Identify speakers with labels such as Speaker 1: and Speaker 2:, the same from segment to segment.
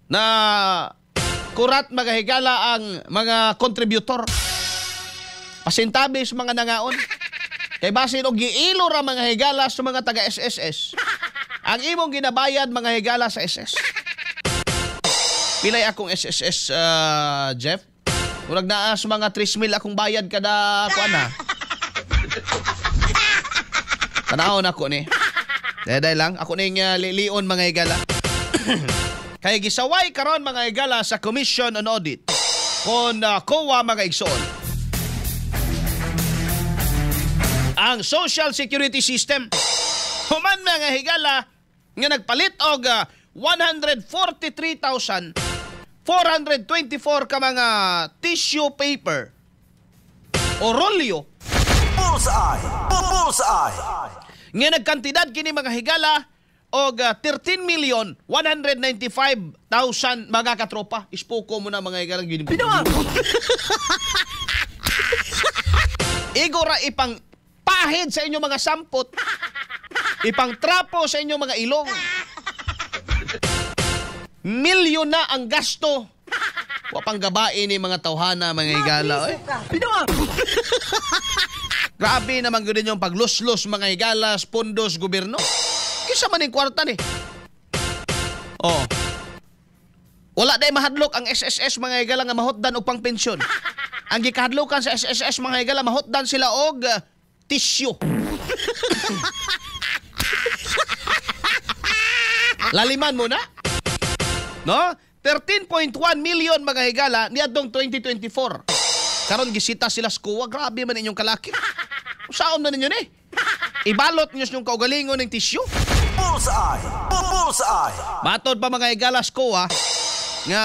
Speaker 1: Na kurat mga higala ang mga kontributor. Pasintabi sa mga nangaon. Kay basin og giilo ra mga higala sa mga taga SSS. Ang imong ginabayad mga higala sa SS. Pilay akong SSS, Jeff? Murag naa sa mga 3,000 akong bayad kada kuan na. Tanawon ako ni. Dahil lang ako ning lilion mga higala. Kay gisaway karon mga higala sa Commission on Audit kon COA mga igsoon. Ang Social Security System human mga higala nga nagpalit og 143,424 ka mga tissue paper o rolyo.
Speaker 2: Bullseye! Bullseye!
Speaker 1: Nga nagkantidad kini mga higala og 13,195,000 mga katropa. Ispuko mo na mga higala. Igo ra ipang pahid sa inyong mga sampot, ipang trapo sa inyong mga ilong. Milyon na ang gasto. Wa pang gabain ni mga tawhana mga higala. Eh. Grabe naman gud yung pagluslos mga higala, pondos gobyerno. Kisa man ning kwarta ni. Oh. Wala day mahadlok ang SSS mga higala nga mahutdan og pangpensyon. Ang gikahadlokan sa SSS mga higala mahutdan sila og tissue. Laliman mo na. No? 13.1 million mga higala niadtong 2024. Karon gisita sila sa COA, grabe man inyong kalaki. Saon na ninyo ni? Ibalot niyo yung kaugalingon ng tissue.
Speaker 2: Bullseye! Bullseye!
Speaker 1: Matod pa mga higala sa COA nga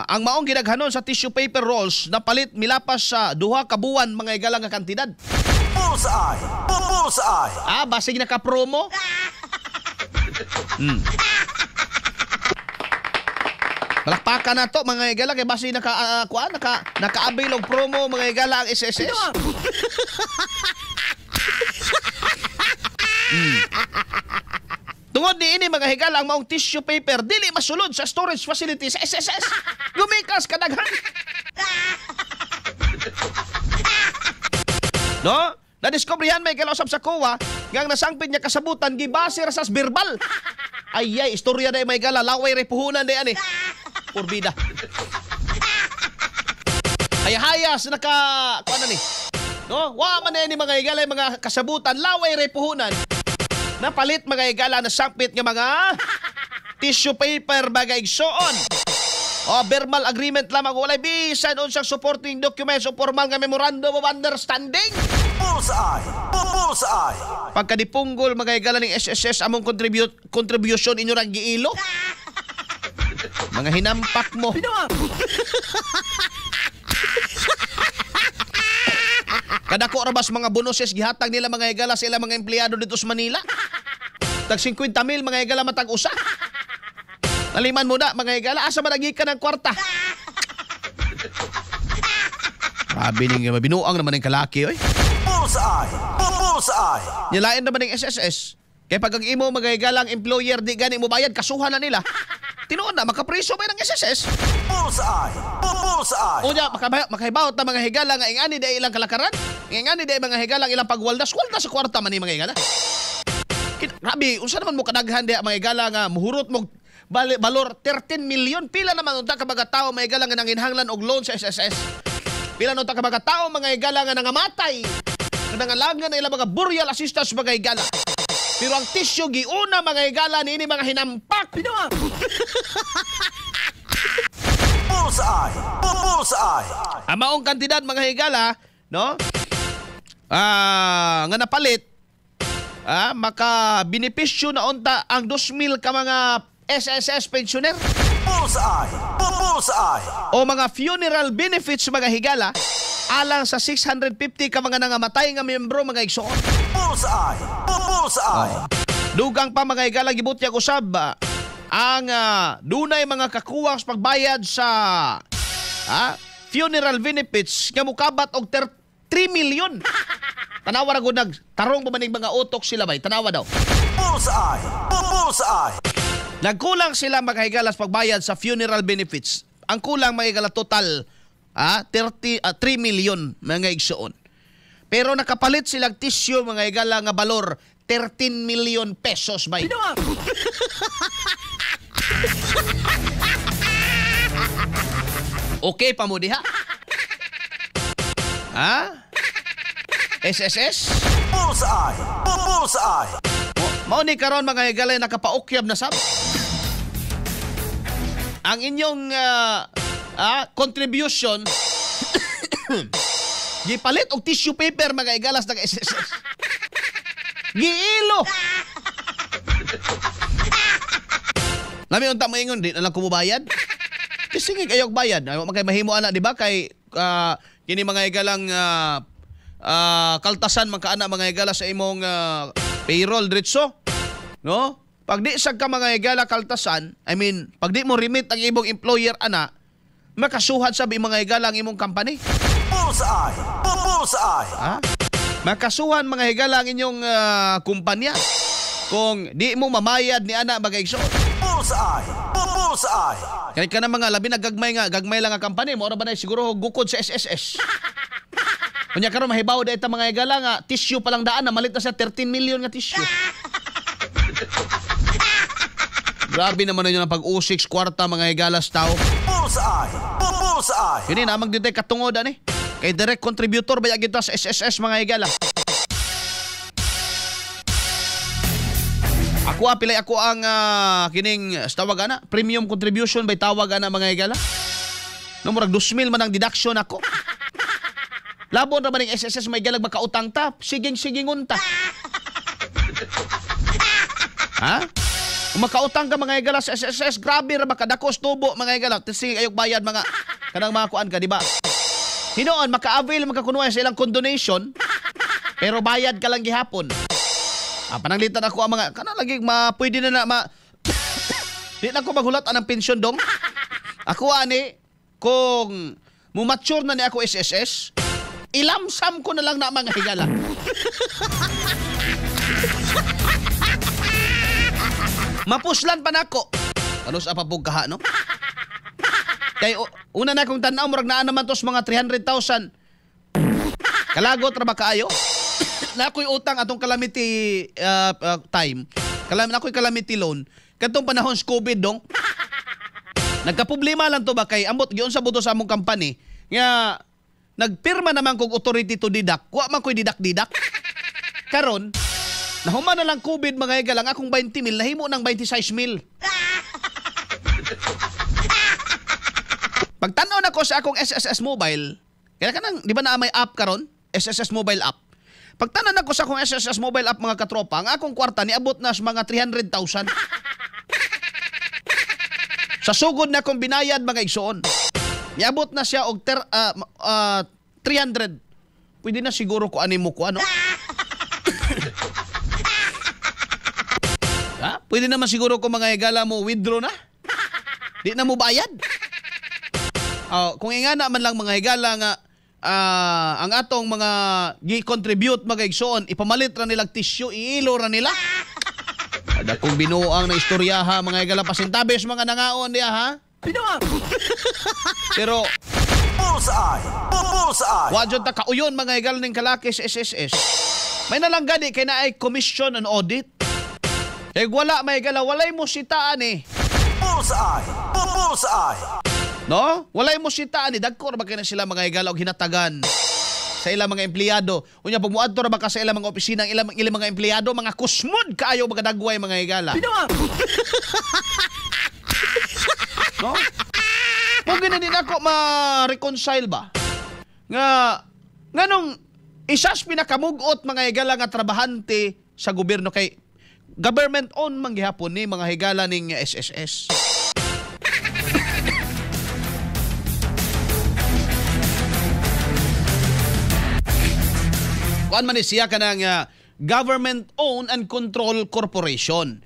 Speaker 1: ang maong gidaghanon sa tissue paper rolls napalit milapas sa 2 ka buwan mga higala nga kantidad.
Speaker 2: Bullseye! Bullseye!
Speaker 1: Ah, basig naka-promo. Palakpakan na to mga higala kay basi naka naka-avail og promo mga higala ang SSS. Tungod ni ini mga higala ang maong tissue paper dili masulod sa storage facility sa SSS. Gumikas kadaghan. No? Nadiskubrihan may higala usab sa COA nga ang nasangpit niya kasabutan gibase ra sa verbal. Ay ay istorya day mga higala, laway ray puhunan day ani. Purbida. Hayahayas naka kuan ni. No? Wa man ni mga higala mga kasabutan laway ray puhunan. Napalit mga higala na sangpit nga mga tissue paper bagay igsoon. O verbal agreement lamang walay bisan unsang supporting documents o formal nga memorandum of understanding.
Speaker 2: Bullseye! Bullseye!
Speaker 1: Pagkadipunggol mga higala ning SSS among contribution inyo rang giilo. Mga hinampak mo. Kadako ra bas mga bonuses gihatag nila mga higala sa ilang mga empleyado dito sa Manila. Tag 50,000 mga higala matag usa. Naliman mo na mga higala, asa man nagikan ang kwarta. Grabe ning mabinuang naman ang kalaki oy.
Speaker 2: Bullseye! Bullseye!
Speaker 1: Nilain naman ang SSS. Kay pag ang imo mga higala ang employer di gani mo bayad, kasuhan na nila. Tinuod na, makapriso ba ng SSS?
Speaker 2: Bullseye! Bullseye!
Speaker 1: Unya, makahibaot na mga higala nga ingani di ilang kalakaran. Ingani di mga higala ang ilang pagwaldas. Waldas sa kwarta man ni mga higala. Grabe, unsa naman mo kadaghan di mga higala nga muhurot mo balor 13 million. Pila naman unta ka mga tao mga higala nga nanginhanglan og loan sa SSS. Pila unta ka mga tao mga higala nga nangamatay. Nga nangalangan na ilang mga burial assistance mga higala. Pero ang tissue giuna mga higala niini mga hinampak.
Speaker 2: Bullseye! Bullseye!
Speaker 1: Ang maong kantidad mga higala, no? Nga napalit, maka-benepisyo na unta ang 2,000 ka mga SSS pensioner.
Speaker 2: Bullseye! Bullseye!
Speaker 1: O mga funeral benefits mga higala alang sa 650 ka mga nangamatay nga miyembro mga igsoon.
Speaker 2: Bullseye! Bullseye!
Speaker 1: Oh. Dugang pa mga higala gibutyag usab ang dunay mga kakuwang sa pagbayad sa funeral benefits nga mukabat og 3 million. Tanawa ra gud nagtarong pa manig mga utok sila bay. Tanawa daw.
Speaker 2: Bullseye! Bullseye!
Speaker 1: Nagkulang sila mga higala sa pagbayad sa funeral benefits. Ang kulang mga higala total 3 million mga igsoon. Pero nakapalit silang tissue mga higala nga balor 13 million pesos bay. Okay pa mo diha? Ha? SSS?
Speaker 2: Bullseye! Bullseye!
Speaker 1: Mao ni karon mga higala nakapaukyab na sab. Ang inyong contribution gipalit og tissue paper mga higalas ng SSS. Giilo. Lami unta mo ingon di na lang kumubayad. Kasi kayo bayad. Ay makay mahimo ana di ba kay kini mga higalang kaltasan man kaana mga higala sa imong payroll diretso. No? Pag di sad ka mga higala kaltasan, I mean, pag di mo remit ang imong employer ana, makasuhan sab mga higala ang imong company.
Speaker 2: Bullseye! Bullseye!
Speaker 1: Ha? Makasuhan mga higala ang inyong kumpanya kung di mo mamayad ni ana mga igsoon.
Speaker 2: Bullseye! Bullseye!
Speaker 1: Kaya ka na mga labi na gagmay nga, gagmay lang nga company, mo ba na siguro gukod sa SSS. Kunya karon mahibaw da ita mga higala nga tissue pa lang daan na malit na sa 13 million nga tissue. Grabe naman ninyo ang pag-usik kwarta mga higalas tao.
Speaker 2: Bullseye! Bullseye!
Speaker 1: Kini namang dito katungod ani. Kay direct contributor ba gito sa SSS mga higala. Ako pilay ako ang kining tawag ana, premium contribution by tawag ana mga higala. No murag 2,000 man ang deduction ako. Labon ra man ning SSS may galag makautang ta, siging-sigingon ta. Ha? Kung makautang ka mga higala sa SSS, grabe ra makadakos tubo mga higala. Sige ayog bayad mga kanang mga kuan ka, di ba? Hinoon maka-avail makakunuhay sa ilang condonation, pero bayad ka lang gihapon. Pananglitan ako ang mga kana lagi ma pwede na na ma di na ko maghulat anang pensyon dong. Ako ani kung mumature na ni ako SSS, ilamsam ko na lang na mga higala. Mapuslan pa nako. Ano sa papug kaha no? Kay una na kong tan-aw murag naa naman tos mga 300,000. Kalagot ra ba kaayo? Na ako'y utang atong calamity time. Na ako'y calamity loan. Katong panahon sa COVID dong. Nagkaproblema lang to ba kay ambot giunsa buto sa among company nga nagpirma naman kog authority to deduct. Wa man ko'y deduct-deduct. Karon nahuman na lang COVID mga higala, ang akong 20 mil nahimo ng 26 mil. Pagtan-aw nako sa akong SSS mobile, kaya kanang di ba na may app karon? SSS mobile app. Pagtan-aw nako sa akong SSS mobile app mga katropa, ang akong kwarta niabot na sa mga 300,000. Sa sugod na akong binayad mga igsoon, niabot na siya og 300. Pwede na siguro ko ani mo ko ano? Ha? Pwede naman siguro ko mga higala mo withdraw na. Di na mo bayad. Kung ingana man lang mga higala nga ang atong mga gi-contribute mga igsoon, ipamalit ra nilang tissue, iilo ra nila. Ada kung binuang na istorya ha mga higala, pasintabes mga nangaon diha ha. Pero
Speaker 2: Bullseye! Bullseye!
Speaker 1: wa jud ta kauyon mga higala ning kalaki sa SSS. May nalang gani kay naay commission on audit. Kay wala may higala, walay mo sitaan eh.
Speaker 2: Bullseye! Bullseye!
Speaker 1: No? Walay mo sitaan eh. Dagko ra ba kay na sila mga higala og hinatagan sa ilang mga empleyado. Unya pag muadto ra ba ka sa ilang mga opisina, ang ilang mga empleyado, mga kusmod kaayo mga dagway mga higala. No? Kung gina din ako ma-reconcile ba? Nga nganong isas pinakamugot mga higala nga trabahante sa gobyerno kay government owned man gihapon ni mga higala ning SSS. Kuan man ni siya kanang government owned and control corporation.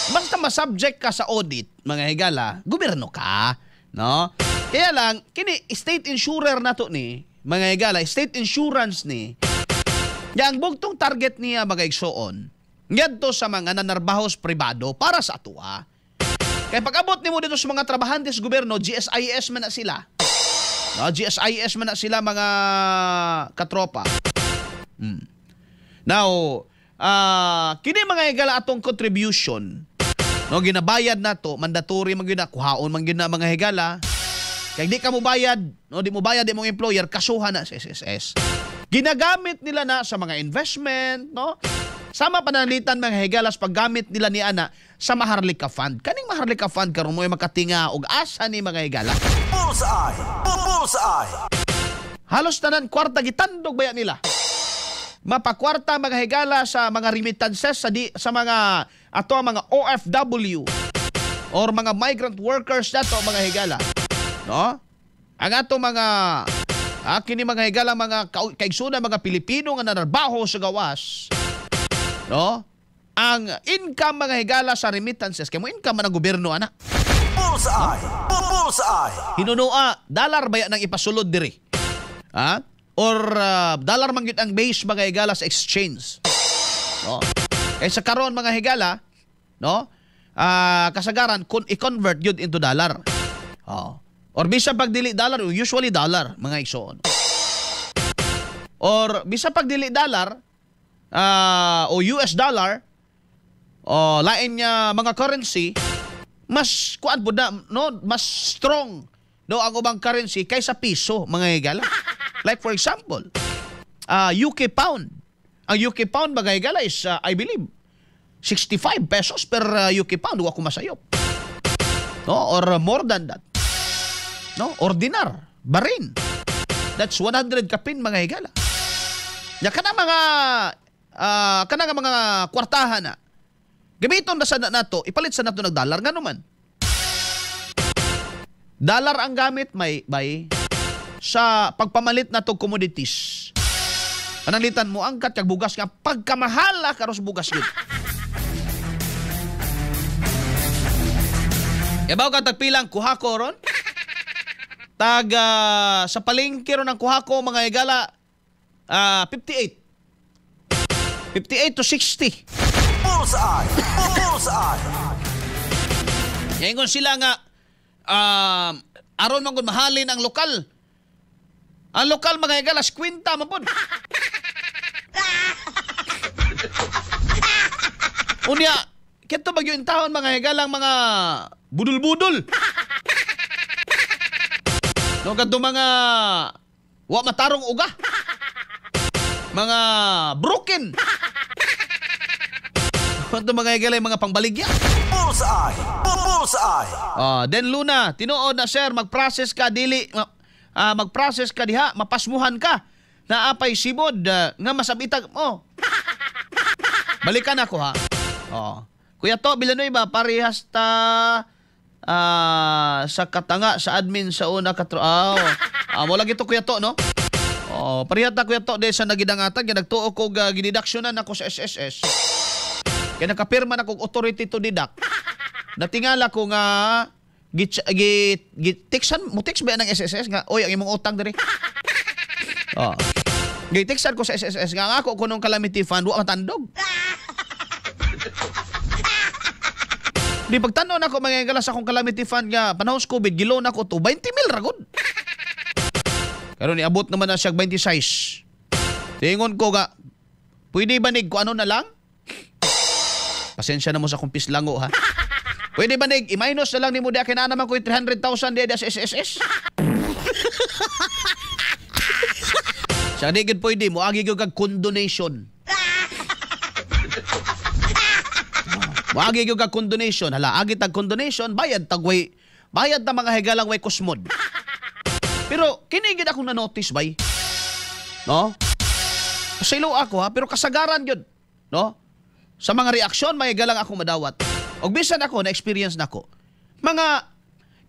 Speaker 1: Basta ma-subject ka sa audit, mga higala, gobyerno ka, no? Kaya lang kini state insurer nato ni, mga higala, state insurance ni. Ya ang bugtong target niya mga igsoon ngadto sa mga nanarbahos pribado para sa atua. Kaya pag-abot nimo dito sa mga trabahante sa gobyerno, GSIS man na sila. No, GSIS man na sila, mga katropa. Now, kini, mga higala, atong contribution, no, ginabayad nato, mandatory man gyud na, kuhaon man gyud na, mga higala. Kay di ka mo bayad, no, di mo bayad imong employer, kasuhan na sa SSS. Ginagamit nila na sa mga investment, no? Sama pananglitan, mga higala, sa paggamit nila ni ana sa Maharlika Fund. Kaning Maharlika Fund karon mo makatinga og asa ni, mga higala.
Speaker 2: Bullseye! Bullseye!
Speaker 1: Halos tanan kwarta gitandog baya nila. Mapakwarta, mga higala, sa mga remittances sa mga ato ang mga OFW or mga migrant workers nato, mga higala. No? Ang ato mga kini, mga higala, mga kaigsoon, mga Pilipino nga nanarbaho sa gawas. No? Ang income, mga higala, sa remittances kay mo income man ang gobyerno ana.
Speaker 2: Bullseye! Bullseye!
Speaker 1: Hinunua, dollar baya nang ipasulod diri. Ha? Or dollar man gyud ang base, mga higala, sa exchange. No? Kay sa karon, mga higala, no? Kasagaran kun i-convert gyud into dollar. Oh. Or bisa pag dili dollar, usually dollar, mga igsoon. Or bisa pag dili dollar o US dollar o lain nga mga currency, mas kuan pud na, no, mas strong, no, ang ubang currency kaysa piso, mga higala. Like for example, UK pound. Ang UK pound, mga higala, is I believe 65 pesos per UK pound, wa ko masayop. No, or more than that. No, or dinar, Bahrain. That's 100 kapin, mga higala. Ya kana nga mga kwartahan na gamiton na sa nato, ipalit sa nato ng dollar, ngano man. Dollar ang gamit may bay sa pagpamalit nato commodities. Pananglitan mo angkat kag bugas nga pagkamahala karon sa bugas yun. Ibaw ka tagpilang kuha ko ron? Tag sa palengke ron ang kuha ko, mga higala, 58. 58 to 60.
Speaker 2: Bullseye! Bullseye!
Speaker 1: Ngayon sila nga aron man gud mahalin ang lokal. Ang lokal, mga higala, 50 man pud. Unya, kito bagyo in taon, mga higalang mga budol-budol. No, kadto mga wa matarong uga. Mga broken. Kadto, mga higala, mga pangbaligya.
Speaker 2: Bullseye! Bullseye!
Speaker 1: Then Luna, tinuod na sir, mag-process ka dili mag-process ka diha, mapasmuhan ka. Naapay sibod nga masabitag oh. Balikan ako ha. Oh. Kuya To, Villanueva, parehas ta sa katanga sa admin sa una katro. Oh. Wala gito, Kuya To, no? Oh, pareha ta, Kuya To, de sa nagidangatan kay nagtuo ko uh, gideductionan ako sa SSS. Kaya nakapirma na kog authority to deduct. Natingala ko nga gi gi, gi textan mo, text ba ng SSS nga, "Oy, ang imong utang diri." Oh. Gi-textan ko sa SSS nga ang ako kunong calamity fund wa matandog. Di pagtan-aw nako, mga higala, sa akong calamity fund nga panahon sa COVID giloan ako to 20 mil ra gud. Karon niabot naman na siya 26. Tingon ko nga, pwede ba nig ko ano na lang? Pasensya na mo sa akong pislango ha. Pwede ba nig i-minus na lang nimo diha kay naa naman ko yung 300,000 diha sa SSS? Sa di gid pwede, moagi gyud kag condonation. Moagi gyud kag condonation. Hala, agi tag condonation, bayad tag way bayad ta, mga higalang, way kusmod. Pero kini gyud akong na-notice bay. No? Pasaylo ako ha, pero kasagaran gyud, no? Sa mga reaksyon, mga higalang, akong madawat. Og bisan ako na experience nako. Mga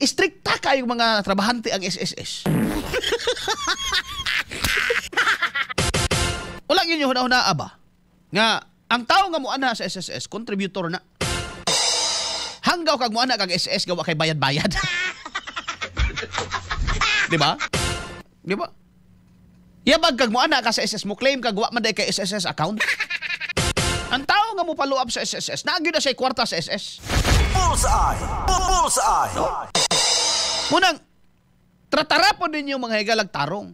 Speaker 1: istrikta kayo mga trabahante ang SSS. Wala yun yung huna-huna ba? Nga, ang tao nga muana sa SSS, contributor na. Hanggaw kag muana kag SSS, gawa kay bayad-bayad. Di ba? Di ba? Yabag kag muana ka sa SS, mo claim kag wa man day kay SSS account. Ang tao nga mo follow up sa SSS, naa gyud na siya kwarta sa SS.
Speaker 2: Bullseye! Bullseye. Bullseye.
Speaker 1: No? Munang, tratara po ninyo mga higalag tarong.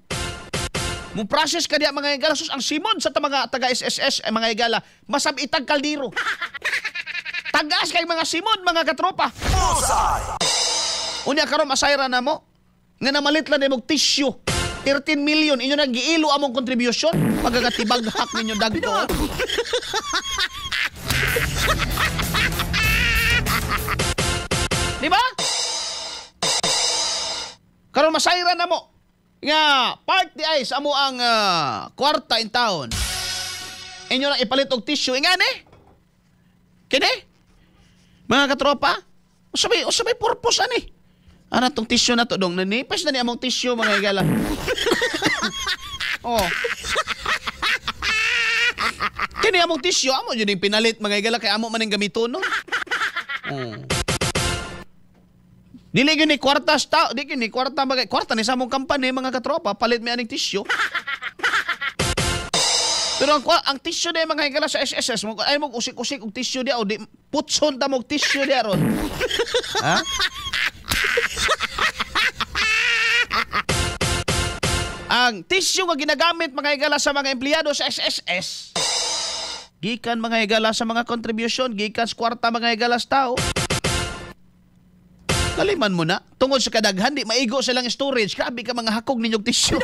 Speaker 1: Mo process ka diya mga higala, sus ang simon sa mga taga SSS ay mga higala, masabitag kaldero. Tagas kay mga simon mga katropa.
Speaker 2: Bullseye.
Speaker 1: Unya karon masayra na mo nga namalit lang nimog tissue. 13 million inyo nang giilo among contribution pagkatibag-hak ninyo dagko. Di ba? Karon masayra na mo nga part di ay sa amo ang kwarta in town. Inyo lang ipalit og tissue ingani. Kini? Mga katropa, usa may purpose ani. Ana tong tissue na to dong nanipis na ni among tissue mga higala. Oh. Kini among tissue amo jud ning pinalit mga higala kay amo man ning gamiton no. Oh. Dili gyud ni kwarta sta, di gyud ni kwarta mga kwarta ni sa among company mga katropa palit mi aning tissue. Pero ang tissue di mga higala sa SSS mo ay mo usik-usik og tissue di o di putson ta mo og tissue di aron. Ha? Ang tissue nga ginagamit mga higala sa mga empleyado sa SSS gikan mga higala sa mga contribution, gikan sa kwarta mga higala sa tao. Kaliman mo na, tungod sa kadaghan di maigo silang storage, grabe ka mga hakog ninyong tissue.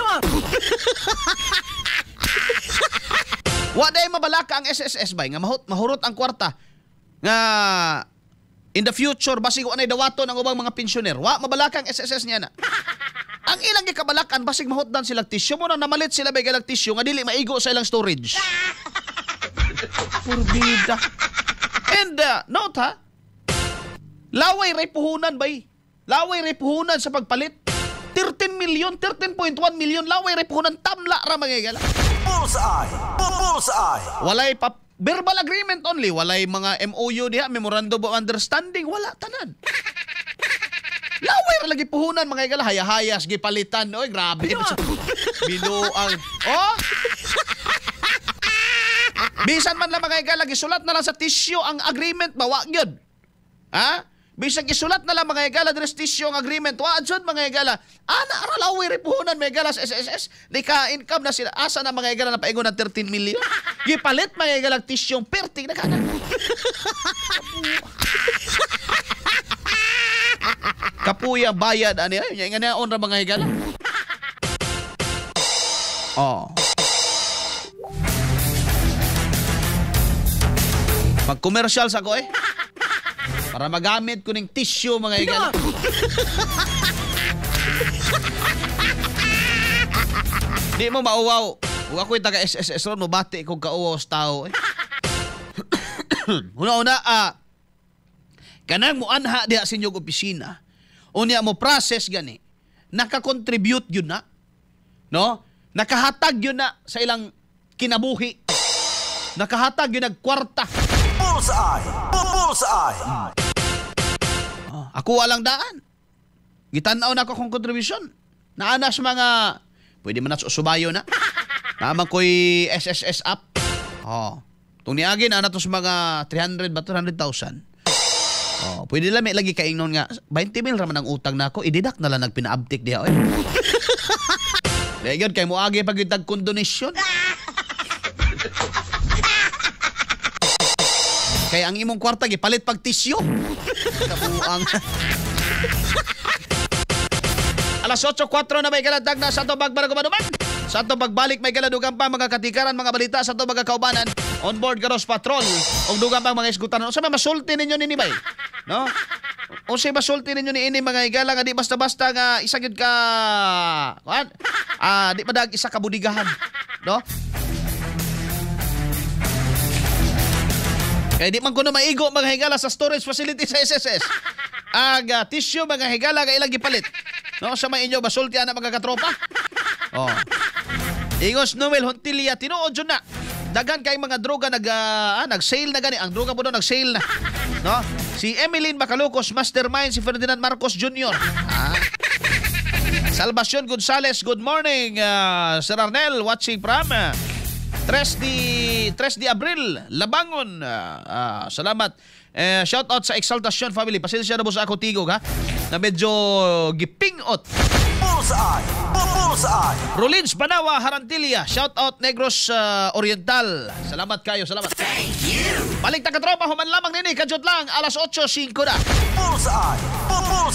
Speaker 1: Wa day mabalaka ang SSS bay nga mahurot ang kwarta nga in the future basig wa nay dawaton ang ubang mga pensioner. Wa mabalaka ang SSS niya na. Ang ilang gikabalakan basig mahutdan silang tissue mo nang namalit sila bay galag tissue nga dili maigo sa ilang storage. Purbida. And note ha, laway ray puhunan bay. Laway ray puhunan sa pagpalit. 13 million, 13.1 million laway ray puhunan tamla ra mga higala.
Speaker 2: Bullseye. Bullseye.
Speaker 1: Walay pa verbal agreement only, walay mga MOU diha, memorandum of understanding, wala tanan. Laway ra lagi puhunan mga higala, hayahayas gipalitan. Oy, grabe. Binuang. Oh. Bisan man lang mga higala gisulat na lang sa tissue ang agreement ba wa gyud. Ha? Bisan gisulat na lang mga higala diri sa tissue ang agreement, wa jud mga higala. Ana ra laway ra puhunan mga higala sa SSS. Di ka income na sila. Asa na mga higala na paingon ng 13 million? Gipalit mga higala ang tissue perting na kana. Kapuya bayad ani ay nya nga ra mga higala. Oh. Mag-commercial sa ko eh. Para magamit ko ning tissue mga higala. Di mo mauwaw. Ug ako'y taga SSS ron, mabati kog kauwaw sa tao eh. Una-una, kanang muanha diha sa inyong opisina, unya mo process gani, nakakontribute yun na, no? Nakahatag yun na sa ilang kinabuhi. Nakahatag yun nagkwarta.
Speaker 2: Bullseye! Bullseye!
Speaker 1: Ako walang daan. Gitan-aw na ako akong contribution. Naana sa mga, pwede man na subayo na. Naman ko'y SSS app. Oh. Tung niagi na to sa mga 300 ba 300,000. Oh, pwede lang may lagi kaingnon nga 20 mil raman ang utang na ako, i-deduct na lang nagpinaabtik diha oy. Dayon kay moagi pag itag condonation. Kaya ang imong kwarta gipalit pag tissue. Kabuang. Alas 8:04 na may kalatag na sa atong pagbarag-umanuman. Sa atong pagbalik may kaladugan pa mga katikaran, mga balita sa atong mga kaubanan. On board Garos Patrol. Og dugan pa mga isgutan. Unsa may masulti ninyo nini bay? No? Unsa may masulti ninyo niini mga higala nga di basta-basta nga isa gyud ka kuan? Di pa dag isa ka budigahan, no? Kaya di man kuno maigo mga higala sa storage facility sa SSS. Ag tissue mga higala nga ilang gipalit. No, sa may inyo basulti ana mga katropa. Oh. Ingos Noel Hontilia tinuod jud na. Daghan kay mga droga nag nag-sale na gani. Ang droga po daw nag-sale na. No? Si Emeline Macalucos, mastermind si Ferdinand Marcos Jr. Ah. Salvacion Gonzales, good morning. Sir Arnel, watching from 3 di Abril, Labangon. Salamat. Shout out sa Exaltacion family. Pasensya na mo sa ako tigog ha. Na medyo gipingot.
Speaker 2: Bullseye. Bullseye.
Speaker 1: Rolins Banawa Harantilia. Shout out Negros Oriental. Salamat kayo, salamat. Thank you. Balik ta, katropa, human lamang nini kadyot lang alas 8:05 na.
Speaker 2: Bullseye. Bullseye.